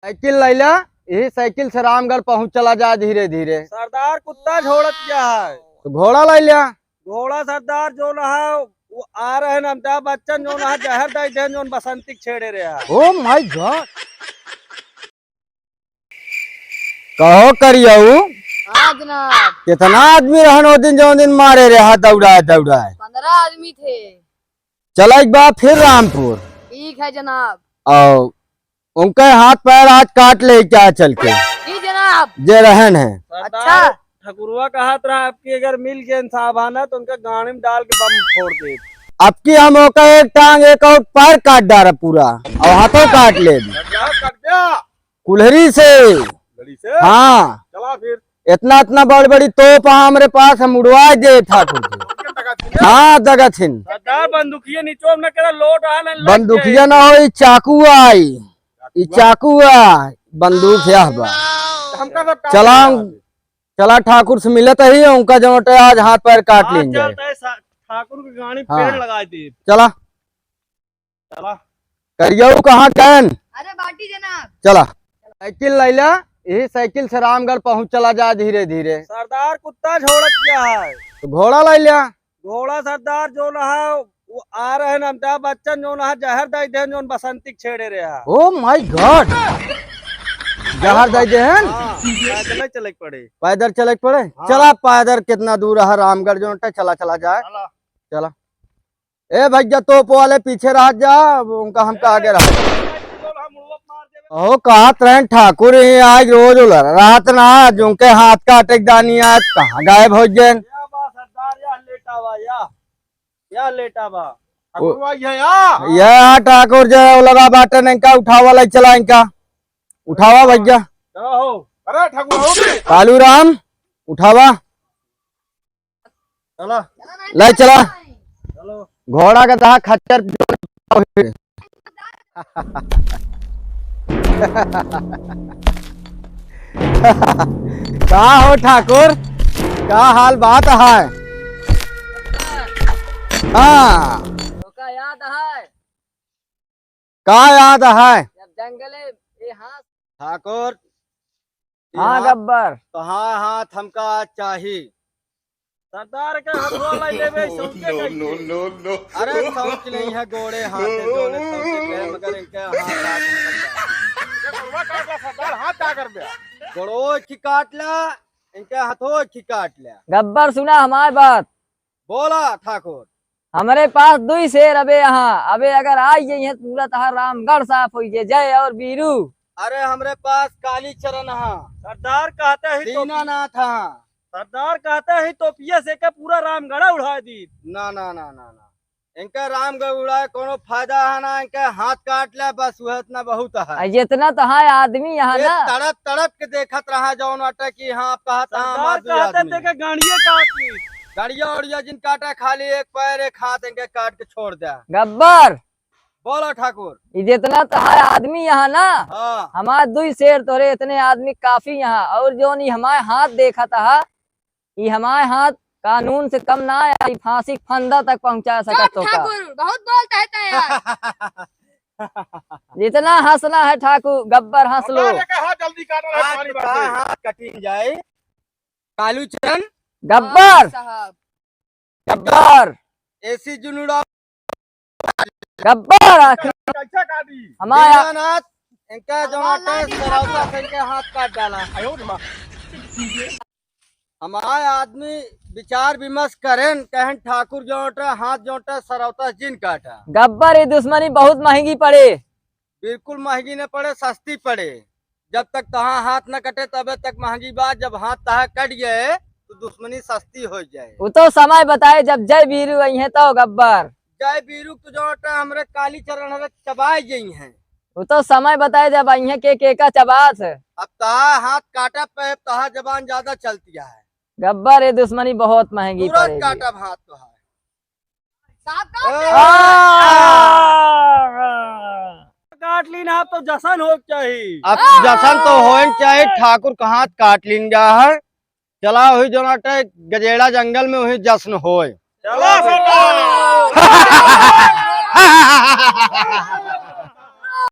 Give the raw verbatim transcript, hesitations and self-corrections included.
साइकिल लैला, यही साइकिल से रामगढ़ पहुँच चला जा धीरे धीरे। सरदार कुत्ता झोड़त क्या है? तो घोड़ा लैला। घोड़ा सरदार जो ना है, वो आ रहे हैं अमिताभ बच्चन जो ना है, जहर दे दे जो बसंती के छेड़े रहे हैं। Oh my God। कहो करियऊ। हाँ जनाब। कितना आदमी रहन ओ दिन, जौन दिन मारे रहा दौड़ाए दौड़ाए? पन्द्रह आदमी थे। चला एक बार फिर रामपुर। ठीक है जनाब। और उनके हाथ पैर आज काट ले क्या चल के? जी जनाब। जे रहन है। अच्छा। ठकुरवा का हाथ रहा, आपकी अगर मिल गए साहबाना तो उनका गाड़ी में डाल के बम फोड़ दे। अब की हम ओका एक टांग एक और पैर काट डारा पूरा और हाथों काट ले। कट जा, कट जा। कुल्हरी से। लड़ी से? हाँ। चला फिर। इतना, इतना बड़ी, बड़ी तोप हमरे पास, हम उड़वा दे ठाकुर जी। हाँ, दगथिन। सरदार बंदूकिया निचोड़ न करा, लोड आ न लग बंदूकिया जाए। ना हो, ई चाकू आई। ई चाकू आ, बंदूक यह बा। हमका सब काम चला, करवा दे। चला ठाकुर से मिलत ही, उनका जमटे आज हाथ पैर काट आज लीन जाए। चलता है सा-, ठाकुर की गाड़ी हाँ। पेड़ लगा दे। चला। चला। करियऊ कहाँ कैन? अरे बाटी जनाब। चला। साइकिल लैला, यही साइकिल से रामगढ़ पहुँच चला जा धीरे धीरे। सरदार कुत्ता झोड़त क्या है? तो घोड़ा लैला। घोड़ा सरदार जो ना है, वो आ रहे हैं अमिताभ बच्चन जो ना है, जहर दे दे जो बसंती के छेड़े रहे हैं। Oh my God। जहर दे दे हैं? हाँ, पैदल ही चले के पड़े। पैदल चले के पड़े? हाँ। चला पैदल कितना दूर है रामगढ़ जो चला चला जाए। चला। चला। ए भैया, तोप वाले पीछे रह जा, उनका हमका आगे रह। ओ, कहत रहन ठाकुर ही आज रोज उलर रहत ना, आज उनके हाथ काटे के दानी आज कहाँ गायब हो गए? या बा सरदार, या लेटा बा, या, या लेटा बा। ओ, ठाकुर आई है, या। या ठाकुर जो उलरा बाटे, इनका उठावा लाई चला, इनका उठावा भैया। चलो हो। अरे ठाकुर हो। कालू राम, उठावा। चला। ले चला। चलो। घोड़ा के दहा खच्चर। का हो ठाकुर, का हाल बात है? हाँ। तोका याद है? का याद है? जब जंगले ए हाथ ठाकुर, हाँ, हाथ गब्बर। तो हाँ, हाथ हमका चाही। सरदार के हथवा लाई लेबे, सौंसे नो, कैसे? No, no, no. अरे, सौंस नहीं है, गोड़े हाथ है, जो ने सौंसे कहे, मगर इनके हाथ, हाथ में करता है। ये गोड़वा काट ला, सरदार, हाथ का कर दे? गोड़ो खी काट ला, इनके हाथो खी काट ला। गब्बर, सुना हमार बात। बोला ठाकुर। हमरे पास दुई शेर अबे यहाँ, अबे अगर आई जइहें तो पूरा तहार रामगढ़ साफ होई जे। जय और बीरू। अरे हमरे पास काली चरण हा। सरदार कहते ही तो दीनानाथ हा। सरदार कहते ही तोपिया से के पूरा रामगढ़ उड़ा दी। ना, ना, ना, ना, ना। इनका रामगढ़ उड़ाए कोनो फायदा है ना, इनका हाथ काट ले बस, वह इतना बहुत है। आ, जितना तो है आदमी यहाँ ये ना। तड़प तड़प के देखत रहा जौन अटे कि हाँ, आप कहत हाँ, सरदार हमार दुई कहते आदमी। देखे गाड़िए काट ली। गाड़िया उड़िया जिन काटा, खाली एक पैर एक हाथ इनके काट के छोड़ दे। गब्बर। बोलो ठाकुर। ई जितना तो है आदमी यहाँ ना, हाँ। हमार दुई शेर तोरे इतने आदमी काफी यहाँ। और जौन ई हमारे हाथ देखत हा, ई हमारे हाथ कानून से कम ना है, ई फांसी के फंदा तक पहुँचा सकत बहुत तोका। ठाकुर, बहुत बोलता है तै यार। जितना हंसना है ठाकुर, गब्बर हंस लो। सरदार का हाथ जल्दी काट रहे आज पानी का बरसे। हाथ कटिन जाए। कालू चरण। गब्बर। हाँ साहब। गब्बर। एसी जुनूड़ा। गब्बर आखिर। कैसा काटी? हमारा दीनानाथ, इनका जमाटे सरौता से इनके हाथ काट डाला। आयो रे माँ। हमारे आदमी विचार विमर्श करें, कहें ठाकुर जोटे, हाथ जोटे, सरौता जिन काटा। गब्बर, ये दुश्मनी बहुत महंगी पड़े। बिल्कुल महंगी न पड़े, सस्ती पड़े। जब तक तहाँ हाथ न कटे तबे तक महंगी बात, जब हाथ तहाँ कट गए तो दुश्मनी सस्ती हो जाए। वो तो समय बताए जब जय बीरू आई हैं तो गब्बर। जय बीरू तो जोटे हमरे काली चरण हरे चबाए गई हैं। वो तो समय बताए जब आई हैं के, के का चबास। अब तहाँ हाथ काटा पे तहाँ जबान ज्यादा चलती है। गब्बर, ये दुश्मनी बहुत महंगी तुरंत पड़ेगी। काटब हाथ तो है। साहब ए! काट दे। आ! काट लीन आप तो जशन हो चाहिए। अब जशन तो होए चाहिए, ठाकुर का हाथ काट लीन गया है। चला हुई जो नाटे गजेड़ा जंगल में वही जश्न होए। चलो सरदार।